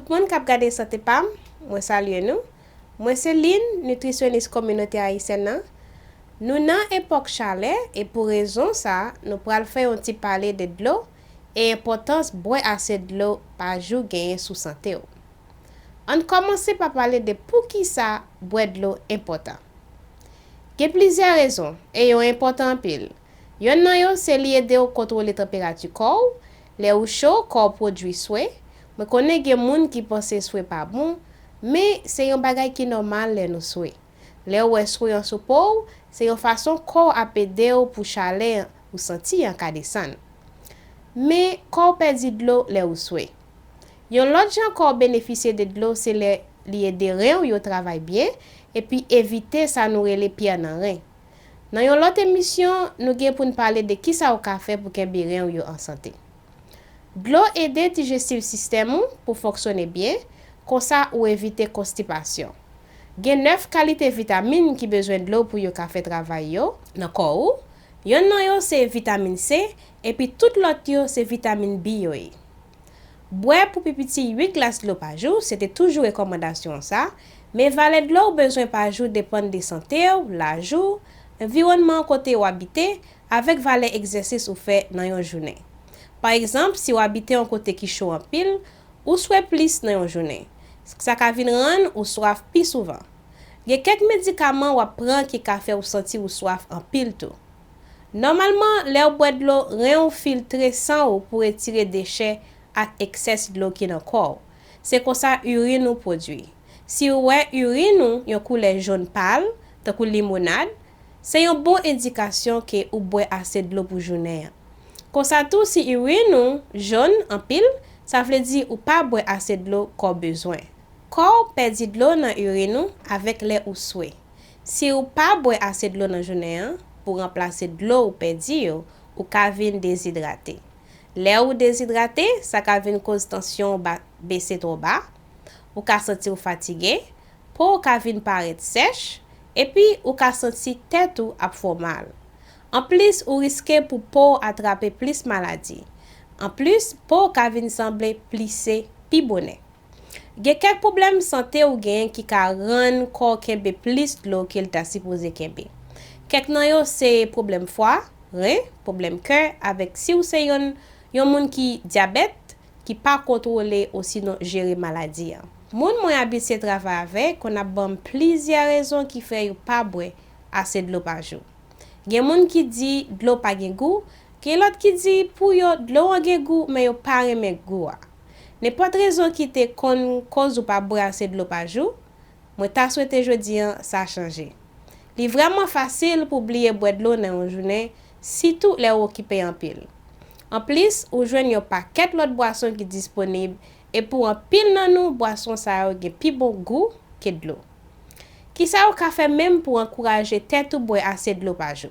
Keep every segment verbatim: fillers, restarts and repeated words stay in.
Tout moun k ap gade Sante Pam, mwen salye nou. Mwen se Lynn, nitrisyonis kominote ayisyèn nan. Nou nan epòk chalè, e pou rezon sa, nou pral fè yon ti pale de dlo e enpòtans bwè ase dlo pa jou genyen sou sante w. Ann kòmanse pa pale de poukisa bwè dlo enpòtan. Gen plizyè rezon, e yo enpòtan anpil. Yonn nan yo se li ede w kontwole tanperati kò w. Lè ou cho, kò w pwodui swe. Mwen konnen gen moun ki panse swe pa bon, men se yon bagay ki nòmal lè nou swe. Lè w wè swe an sou po w, se yon fason kò w ap ede w pou chalè ou santi an ka desann. Men, kò w pèdi dlo lè ou swe. Yon lòt jan kò w benefisye de dlo se lè li ede ren w yo travay byen epi evite sa nou rele pyè nan ren. Nan yon lòt emisyon, nou gen pou n pale de kisa w ka fè pou kenbe ren w yo an sante. Dlo ede dijestiv sistèm ou pou fonksyone byen, konsa ou evite konstipasyon. Gen nèf kalite vitamin ki bezwen dlo pou yo ka fè travay yo nan kò ou. Yonn nan yo se vitamin C, epi tout lòt yo se vitamin B yo ye. Bwè pou pi piti uit glas dlo pa jou, se te toujou rekòmandasyon sa, men valè dlo w bezwen pa jou depann de sante w, laj ou, anviwònman kote w abite, avèk valè egzèsis ou fè nan yon jounen. Pa egzanp, si w abite yon kote ki cho anpil, ou swe plis nan yon jounen. Sa ka vin rann ou swaf pi souvan. Gen kèk medikaman w ap pran ki ka fè w santi w swaf anpil tou. Nòmalman, lè w bwè dlo, ren w filtre san w pou retire dechè ak eksès dlo ki nan kò w. Se konsa irin ou pwodui. Si w wè irin ou yon koulè jòn pal, tankou limonad, se yon bon endikasyon ke ou bwè ase dlo pou jounen an. Konsa tou, si irin ou jòn anpil, sa vle di ou pa bwè ase dlo kò w bezwen. Kò w pèdi dlo nan irin ou avèk lè ou swe. Si ou pa bwè ase dlo nan jounen an, pou ranplase dlo ou pèdi yo, ou ka vin dezidrate. Lè ou dezidrate, sa ka vin koz tansyon w ba, bese twò ba, ou ka santi w fatige, po w ka vin parèt sèch, epi ou ka santi tèt ou ap fè w mal. Anplis, ou riske pou po w atrape plis maladi. Anplis, po w ka vin sanble plise pi bonè. Gen kèk pwoblèm sante ou genyen ki ka rann kò w kenbe plis dlo ke l ta sipoze kenbe. Kèk nan yo se pwoblèm fwa, ren, pwoblèm kè, avèk si w se yon, yon moun ki dyabèt, ki pa kontwole osinon jere maladi an. Moun mwen abitye travay avèk konn ap ban m plizyè rezon ki fè yo pa bwè ase dlo pa jou. Gen moun ki di dlo pa gen gou, gen lòt ki di pou yo dlo an gen gou men yo pa renmen gou a. Nenpòt rezon ki te konn koz ou pa bwè ase dlo pa jou, mwen ta swete jodi an sa chanje. Li vrèman fasil pou w bliye bwè dlo nan yon jounen, sitou lè w okipe anpil. Anplis, ou jwenn yon pakèt lòt bwason ki disponib, e pou anpil nan nou, bwason sa yo gen pi bon gou ke dlo. Kisa w ka fè menm pou ankouraje tèt ou bwè ase dlo pa jou?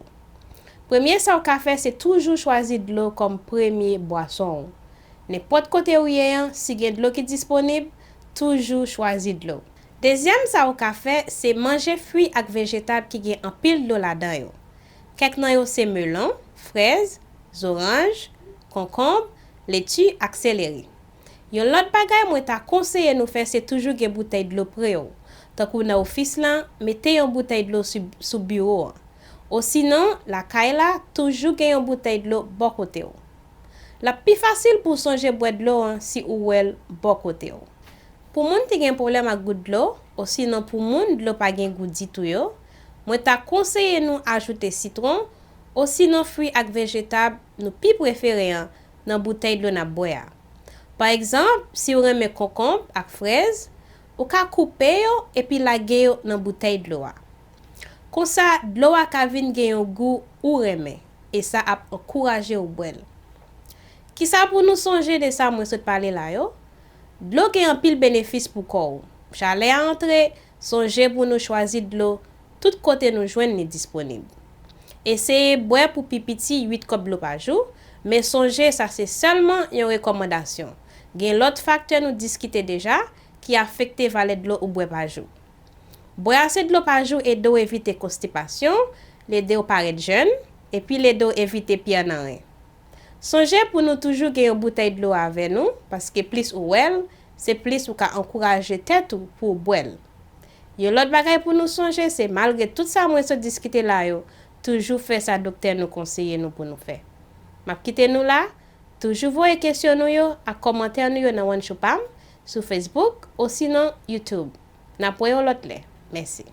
Premye sa w ka fè, se toujou chwazi dlo kòm premye bwason w. Nenpòt kote ou ye an, si gen dlo ki disponib, toujou chwazi dlo. Dezyèm sa w ka fè, se manje fwi ak vejetab ki gen anpil dlo ladan yo. Kèk nan yo se melon, frèz, zoranj, konkonb, leti ak seleri. Yon lòt bagay mwen ta konseye nou fè se toujou gen boutèy dlo pre w. Tankou nan ofis lan, mete yon boutèy dlo sou, sou biwo an. Osinon, lakay la, toujou gen yon boutèy dlo bò kote w. L ap pi fasil pou w sonje bwè dlo an si ou wè l bò kote w. Pou moun ki gen pwoblèm ak gout dlo, osinon pou moun dlo pa gen gou ditou yo, mwen ta konseye nou ajoute sitwon, osinon fwi ak vejetab nou pi prefere an nan boutèy dlo n ap bwè a. Pa egzanp, si w renmen konkonb ak frèz, ou ka koupe yo epi lage yo nan boutèy dlo a. Konsa, dlo a ka vin gen yon gou ou renmen, e sa ap ankouraje w bwè l. Kisa pou nou sonje de sa mwen sot pale la yo? Dlo gen anpil benefis pou kò w. Chalè a antre, sonje pou nou chwazi dlo tout kote nou jwenn li disponib. Eseye bwè pou pi piti uit kòp dlo pa jou, men sonje sa se sèlman yon rekòmandasyon. Gen lòt faktè nou diskite deja ki afekte valè dlo ou bwè pa jou. Bwè ase dlo pa jou ede w evite konstipasyon, l ede w parèt jèn, epi l ede w evite pyè nan ren. Sonje pou nou toujou gen yon boutèy dlo avè nou, paske plis ou wè l, se plis ou ka ankouraje tèt ou pou w bwè l. Yon lòt bagay pou nou sonje, se malgre tout sa mwen sot diskite la yo, toujou fè sa doktè nou konseye nou pou nou fè. M ap kite nou la, toujou voye kesyon nou yo ak kòmantè nou yo nan One Show pa m, sou Facebook, osinon YouTube. N ap wè yon lòt lè. Mèsi.